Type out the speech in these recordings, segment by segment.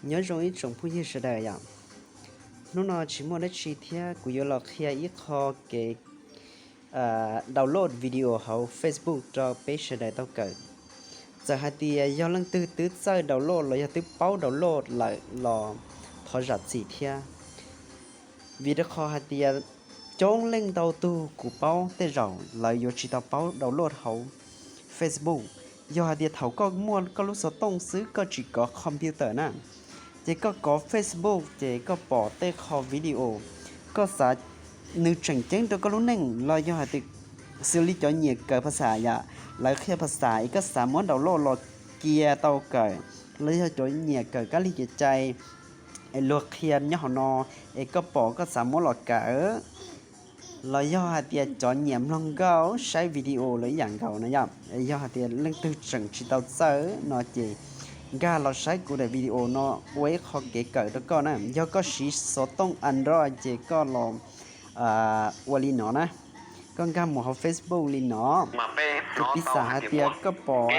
Nyob zoo ib tsoom phooj ywg sawv daws yom. Hnub no tsis muaj dab tsi thiab kuv yuav los qhia ib qho kev download video hauv Facebook rau peb sawv daws tau kawm. Txawm hais tias yog leej twg twb txawj download los yog twb paub download lawm los thov zam txim thiab. Vim rau qhov hais tias coob leej ntau tug kuv paub tej zaum lawv yuav tsis tau paub download hauv Facebook. Yog hais tias thaum koj muaj koj lub xov tooj xwb koj tsis kov computer na, ces koj kov Facebook ces koj pom tej qho video, koj xav nws tseem ceeb rau koj lub neej los yog hais tias xws li cov nyiam kawm phas xas yom, lawv qhia phas xas es koj xav muab download los cia tau kawm, los yog cov nyiam kawm kab lig kev cai es luag qhia nyob hauv no es koj pom koj xav muab los kawm, los yog hais tias cov nyiam mloog nkauj saib video los ib yam nkaus no yom. Yog hais tias leej twg tseem tsis tau txawj no ces nkag los saib kuv daim video no ua ib qho kev kawm rau koj na. Yog koj siv xov tooj Android ces koj los ua li no na. Koj nkag mus hauv Facebook li no, ces piv xam hais tias koj pom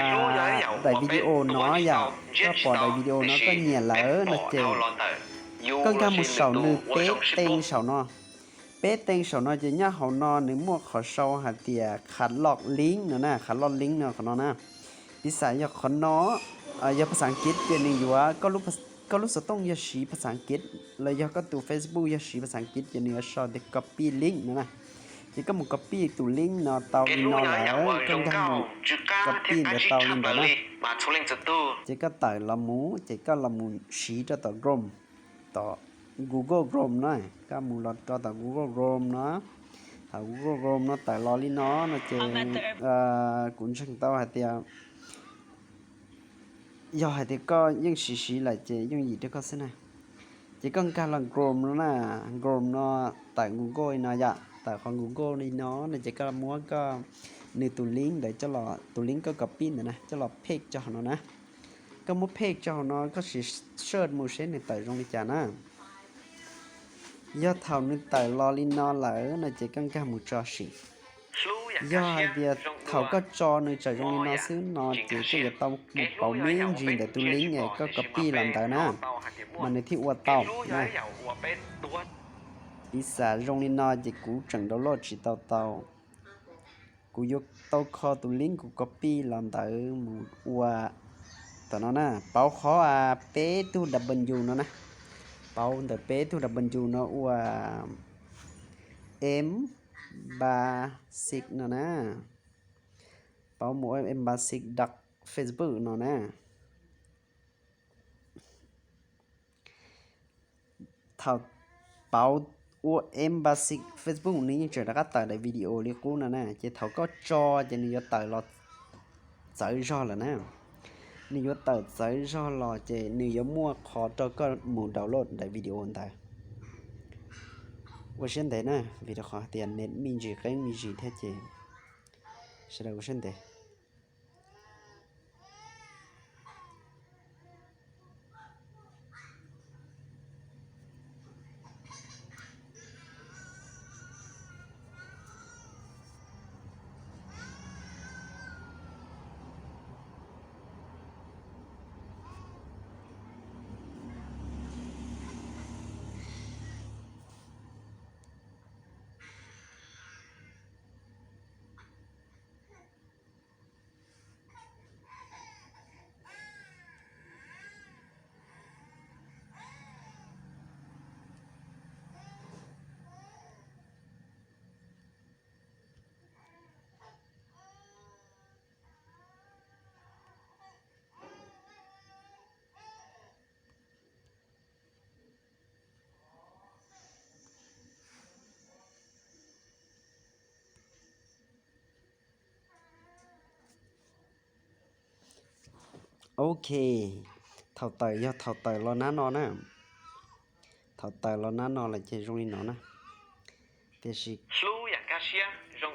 daim video no yom, koj pom daim video no koj nyiam lawm no ces koj nkag mus saum nws peb tee saum no. Peb tee saum no ces nyob hauv no nws muaj qhov sau hais tias khav loj link no na, khav loj link no qhov no na. Piv xam yog qhov no yog phas xas As kiv ces nws yuav, koj lub xov tooj yog siv phas xas As kiv los yog koj tus Facebook yog siv phas xas As kiv ces nws yuav sau tias copy link no na. Ces koj mus copy tus link no tau li no lawm, koj nkag mus copy ntawd tau li ntawd na. Ces koj tawm los mus ces koj los mus siv rau tom Chrome, tom Google Chrome no, koj mus los rau tom Google Chrome no. Thaum Google Chrome no tawm los li no no ces kuv ntseeg tau hais tias yog hais tias koj yeej siv siv lawm ces yooj yim rau koj xwb na. Ces koj nkag los Chrome no na, Chrome no tawm Google li no yom, tawm qhov Google li no no ces koj muab koj, nws tus link ntawd coj los, tus link koj copy ntawd na coj los paste rau hauv no na. Koj muab paste rau hauv no koj sim search mus seb nws tawm zoo li cas na. Yog thaum nws tawm los li no lawm no ces koj nkag mus tso sim. Yog hais tias thaum koj tso nws tawm zoo li no xwb no ces koj yuav tau mus pauv me ntsis ntawm tus link es koj copy los ntawd na, mas nws thiaj ua tau na. Piv xam zoo li no ces kuv tseem download tsis tau tau. Kuv yuav tau kho tus link kuv copy los ntawd mus ua tom no na, pauv qhov peb tug W no na, pauv ntawm peb tug W no ua M basic no na, pauv mus ua M basic dot Facebook no na. Thaum pauv ua M basic Facebook nws yeej tseem rov qab tawm daim video li qub no na, ces thaum koj tso ces nws yuav tawm los txawv zog lawm na. Nws yuav tawm txawv zog los ces nws yuav muaj qhov rau koj mus download daim video ntawd. Ua siab ntev na, vim rau qhov tias nws me ntsis qeeb me ntsis thiab ces sawv daws ua siab ntev. Ok, thaum tawm yog thaum tawm los nab no na. Thaum tawm los nab no lawm ces zoo li no na. Tiam sis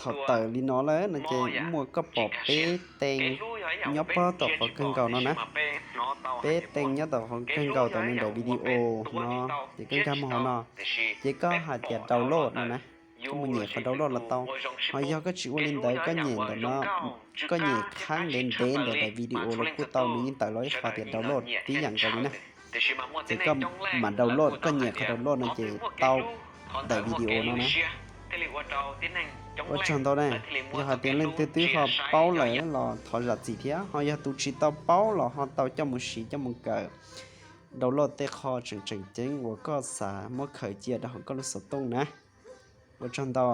thaum tawm li no lawm no ces muaj koj pom peb tee nyob pob tom qhov kawg nkaus no na. Peb tee nyob tom qhov kawg nkaus tom nws daim video no, ces koj nkag mus hauv no, ces koj hais tias download no na. Koj mus nyem qhov download los tau. Ho yog koj tsis ua li ntawd, koj nyem ntawm no, koj nyem qhab ntev ntev ntawm daim video los kuj tau, nws yeej tawm los ib qho tias download tib yam nkaus li na. Ces koj mam download, koj nyem qhov download no ces tau daim video no na. Ua tsaug ntau ne. Yog hais tias leej twg twb ho paub lawm los thov zam txim thiab, ho yog tus tsis tau paub los ho tau coj mus siv coj mus kawm, download tej qho tseem tseem ceeb uas koj xav muab khaws cia rau hauv koj lub xov tooj na. Ua tsaug ntau.